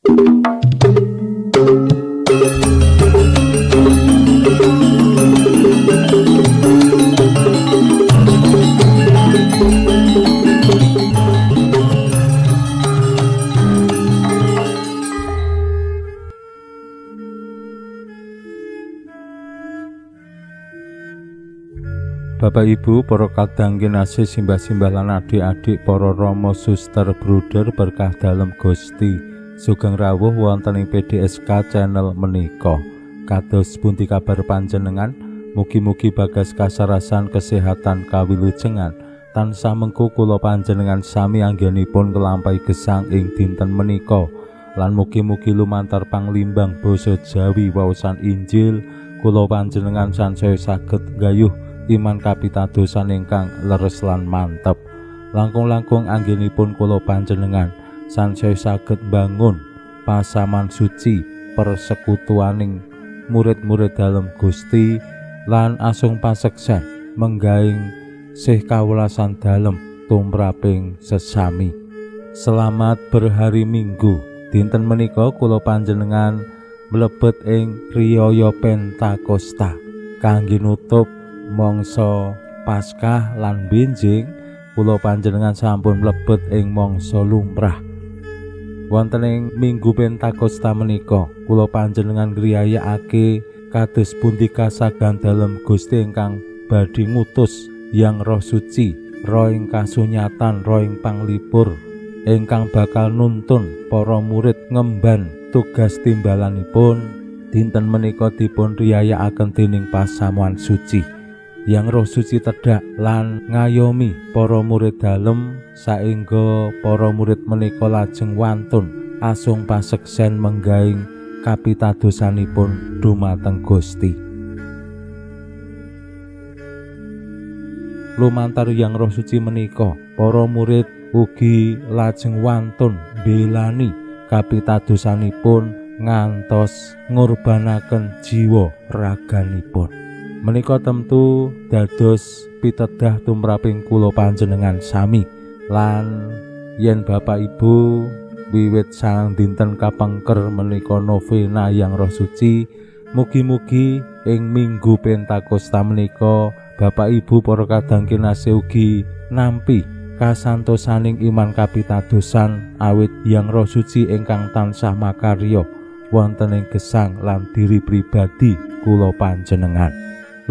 Bapak Ibu, para kadang kinasih, simbah-simbah lan adik-adik, para rama, suster, bruder berkah dalem Gusti. Sugeng rawuh wonten ing PDSK channel menika. Kados pundi kabar panjenengan? Mugi-mugi bagas kasarasan kesehatan kawilujengan tansah mengku kula panjenengan sami anggenipun nglampahi gesang ing dinten menika. Lan mugi-mugi lumantar panglimbang basa Jawi waosan Injil kula panjenengan sansaya saged nggayuh iman kapitadosan ingkang leres lan mantep. Langkung-langkung anggenipun kula panjenengan sansaya saged mbangun pasaman suci persekutuaning murid-murid dalem Gusti lan asung paseksen menggaing sih kawelasan dalem tumraping sesami. Selamat berhari Minggu. Dinten menika kula panjenengan mlebet ing riyaya Pentakosta kangge nutup mangsa Paskah lan benjing kula panjenengan sampun mlebet ing mangsa lumrah. Wonten ing Minggu Pentakosta menika kula panjenengan ngriyayakake kados pundi kasagan dalem Gusti ingkang badhe ngutus Yang Roh Suci, roh ing kasunyatan, roh ing panglipur ingkang bakal nuntun para murid ngemban tugas timbalanipun. Dinten menika dipun riyayakaken dening pasamuan suci. Yang Roh Suci tedhak lan ngayomi para murid dalem saengga para murid menika lajeng wantun asung paseksen menggaing kapitadosanipun dumateng Gusti. Lumantar Yang Roh Suci menika para murid ugi lajeng wantun mbelani kapitadosanipun ngantos ngurbanaken jiwa raganipun. Menika tentu dados pitedah tumraping kula panjenengan sami. Lan yen Bapak Ibu wiwit sang dinten kapengker menika novena Yang Roh Suci, mugi-mugi ing Minggu Pentakosta menika Bapak Ibu para kadang kinasih ugi nampi kasantosaning iman kapitadosan awit Yang Roh Suci ingkang tansah makarya wonten ing gesang lan diri pribadi kula panjenengan.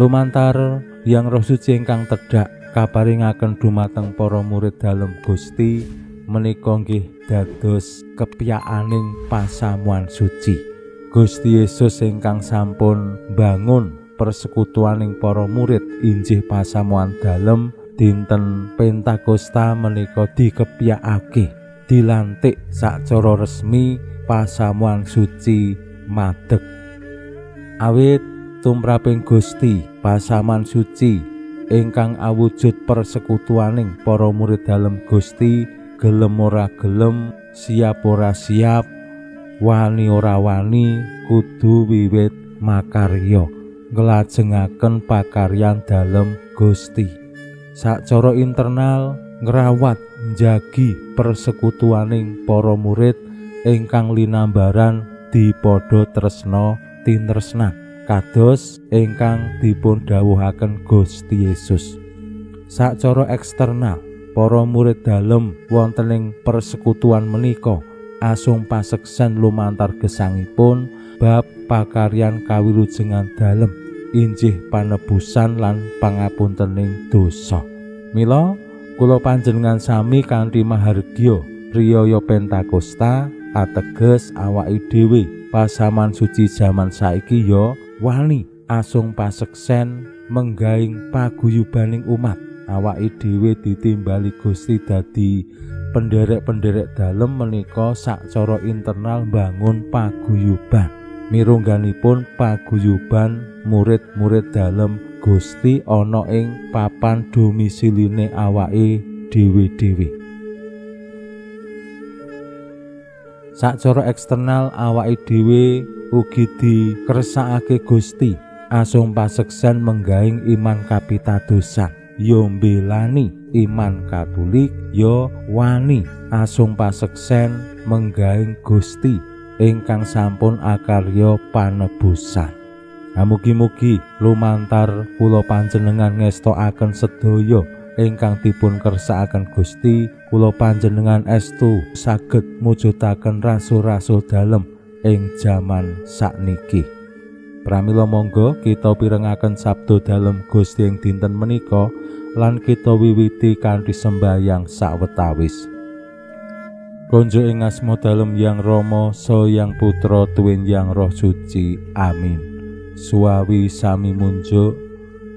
Lumantar Yang Roh Suci ingkang tedhak kaparingaken dumateng para murid dalem Gusti menika nggih dados kepyakaning pasamuan suci. Gusti Yesus ingkang sampun mbangun persekutuaning para murid injih pasamuan dalem dinten Pentakosta menika dikepyakake, dilantik sacara resmi pasamuan suci madeg. Awit tumraping Gusti pasamuan suci ingkang awujud persekutuaning para murid dalem Gusti gelem ora gelem, siap ora siap, wani ora wani, kudu wiwit makarya nglajengaken pakaryan dalem Gusti. Sacara internal ngrawat njagi persekutuaning para murid ingkang linambaran dipadha tresna tinresnan kados ingkang dipun dawuhaken Gusti Yesus. Sacara eksternal para murid dalem wonten ing persekutuan menika asung paseksen lumantar gesangipun bab pakaryan kawilujengan dalem injih panebusan lan pangapuntening dosa. Mila kula panjenengan sami kanthi mahargya riyaya Pentakosta ateges awake dhewe pasaman suci jaman saiki ya wani asung paseksen menggaing paguyubaning umat. Awake dhewe ditimbali Gusti dadi penderek-penderek dalem menika sacara internal mbangun paguyuban. Mirungganipun paguyuban murid-murid dalem Gusti ana ing papan domisiline awake dhewe-dhewe. Sacara eksternal awake dhewe ugi dikersakake Gusti asung paseksen menggaing iman kapitadosan, ya mbelani iman Katolik, ya wani asung paseksen menggaing Gusti ingkang sampun akarya panebusan. Mugi-mugi lumantar kula panjenengan ngestokaken sedaya ingkang dipun kersakaken Gusti, kula panjenengan estu saged mujudaken rasul-rasul dalem ing jaman sakniki. Pramila monggo kita pirengaken sabda dalem Gusti ing dinten menika lan kita wiwiti kanthi sembahyang sawetawis. Konjuk ing asma dalem Yang Rama, Saha Yang Putra, tuwin Yang Roh Suci. Amin. Suwawi sami munjuk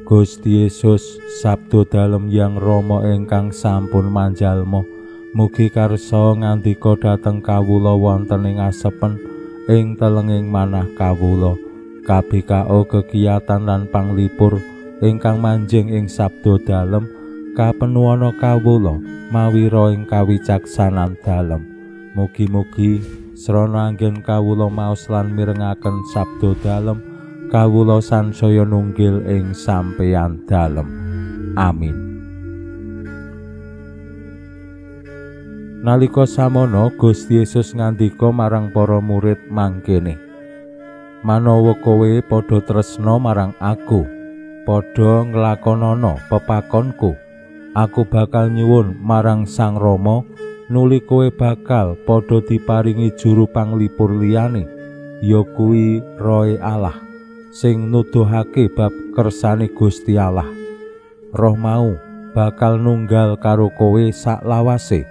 Gusti Yesus, sabda dalem Yang Rama ingkang sampun manjalma, mugi karsa ngandika dhateng kawula wonten ing asepen ing telenging manah kawula. KBKO kegiatan lan panglipur ingkang manjing ing sabda dalem kapenuwana kawula mawira ing kawicaksanan dalem. Mugi-mugi srana anggen kawula maos lan mirengaken sabda dalem, kawula sansaya nunggil ing sampeyan dalem. Amin. Nalika samono Gusti Yesus ngandika marang para murid mangkene, manawa kowe padha tresna marang aku, padha nglakonana pepakonku, aku bakal nyuwun marang Sang Rama, nuli kowe bakal padha diparingi juru panglipur liyane, ya kuwi Rohe Allah sing nuduhake bab kersane Gusti Allah. Roh mau bakal nunggal karo kowe saklawase.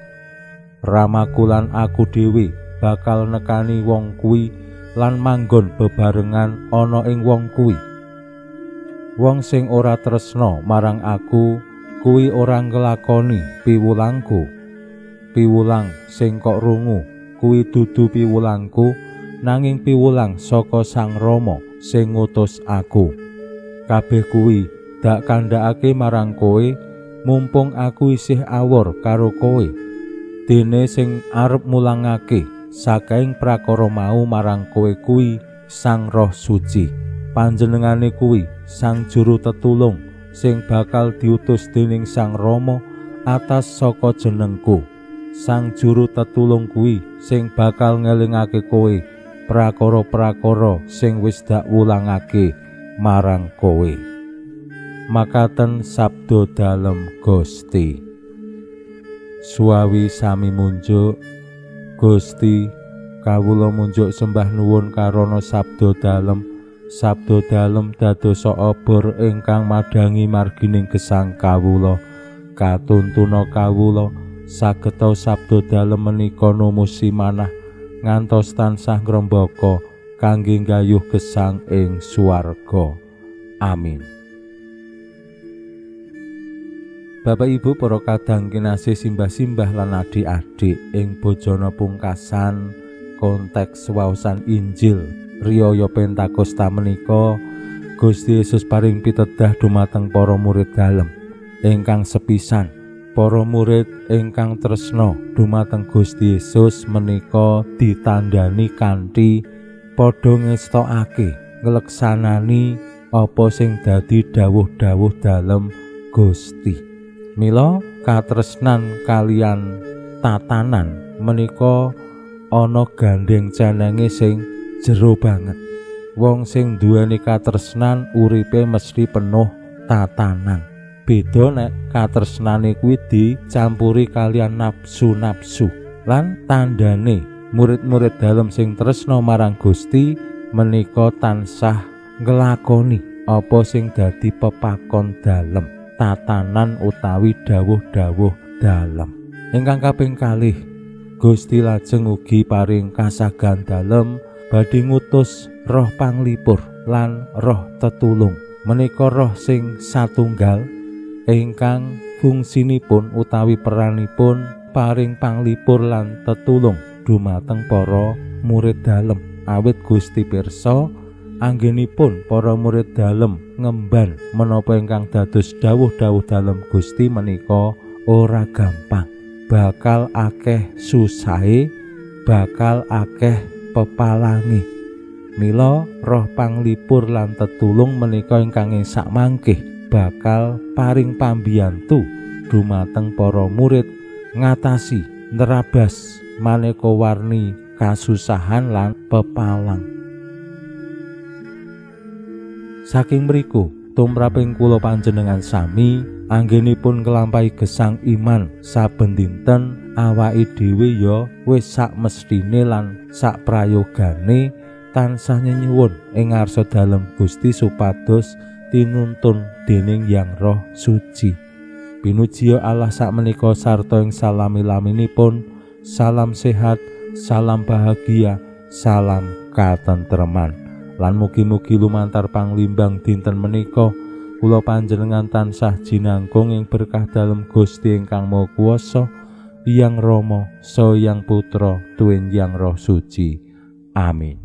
Ramaku lan aku dhewe bakal nekani wong kuwi lan manggon bebarengan ana ing wong kuwi. Wong sing ora tresna marang aku kuwi ora nglakoni piwulangku. Piwulang sing kok rungu kuwi dudu piwulangku, nanging piwulang saka Sang Rama sing ngutus aku. Kabeh kuwi dak kandhakake marang kowe mumpung aku isih awor karo kowe. Dene sing arep mulangake saking prakara mau marang kowe kuwi Sang Roh Suci. Panjenengane kuwi Sang Juru Tetulung sing bakal diutus dening Sang Rama atas saka jenengku. Sang Juru Tetulung kuwi sing bakal ngelingake kowe prakara-prakara sing wis dak wulangake marang kowe. Makaten sabda dalem Gusti. Suwawi sami munjuk Gusti, kawula munjuk sembah nuwun karana sabda dalem. Sabda dalem dadosa obor ingkang madhangi margining gesang kawula. Katuntuna kawula sageta sabda dalem menika numusi manah ngantos tansah ngrembaka kangge nggayuh gesang ing swarga. Amin. Bapak Ibu para kadang kinasih, simbah-simbah lan adik-adik, ing bojona pungkasan konteks waosan Injil riyaya Pentakosta menika Gusti Yesus paring pitedah dumateng para murid dalem ingkang sepisan. Para murid ingkang tresna dumateng Gusti Yesus menika ditandani kanthi padha ngestokake ngleksanani apa sing dadi dawuh-dawuh dalem Gusti. Mila katresnan kalian tatanan menika ana gandeng cenenge sing jero banget. Wong sing duweni katresnan uripe mesti penuh tatanan. Beda nek katresnane kuwi dicampuri kalian nafsu-nafsu. Lan tandane murid-murid dalem sing tresna marang Gusti menika tansah nglakoni apa sing dadi pepakon dalem, tatanan utawi dawuh-dawuh dalem. Ingkang kaping kalih, Gusti lajeng ugi paring kasagan dalem badhe ngutus Roh Panglipur lan Roh Tetulung. Menika roh sing satunggal ingkang fungsinipun utawi peranipun paring panglipur lan tetulung dumateng para murid dalem. Awit Gusti pirsa anggenipun para murid dalem ngemban menapa ingkang dados dawuh-dawuh dalem Gusti menika ora gampang. Bakal akeh susahe, bakal akeh pepalange. Mila Roh Panglipur lan Tetulung menika ingkang sakmangkih bakal paring pambiyantu dumateng para murid ngatasi nerabas maneka warni kasusahan lan pepalang. Saking mriku tumraping kula panjenengan sami anggenipun nglampahi gesang iman saben dinten awake dhewe ya wis sak mesthine lan sak prayogane tansah nyenyuwun ing ngarsa dalem Gusti supados tinuntun dening Yang Roh Suci. Pinujiya Allah sakmenika sarta ing salami-laminipun. Salam sehat, salam bahagia, salam katentreman. Lan mugi-mugi lumantar panglimbang dinten menika kula panjenengan tansah jinangkung ing berkah dalem Gusti ingkang Maha Kuwasa, Hyang Rama, Saha Hyang Putra, tuwin Hyang Roh Suci. Amin.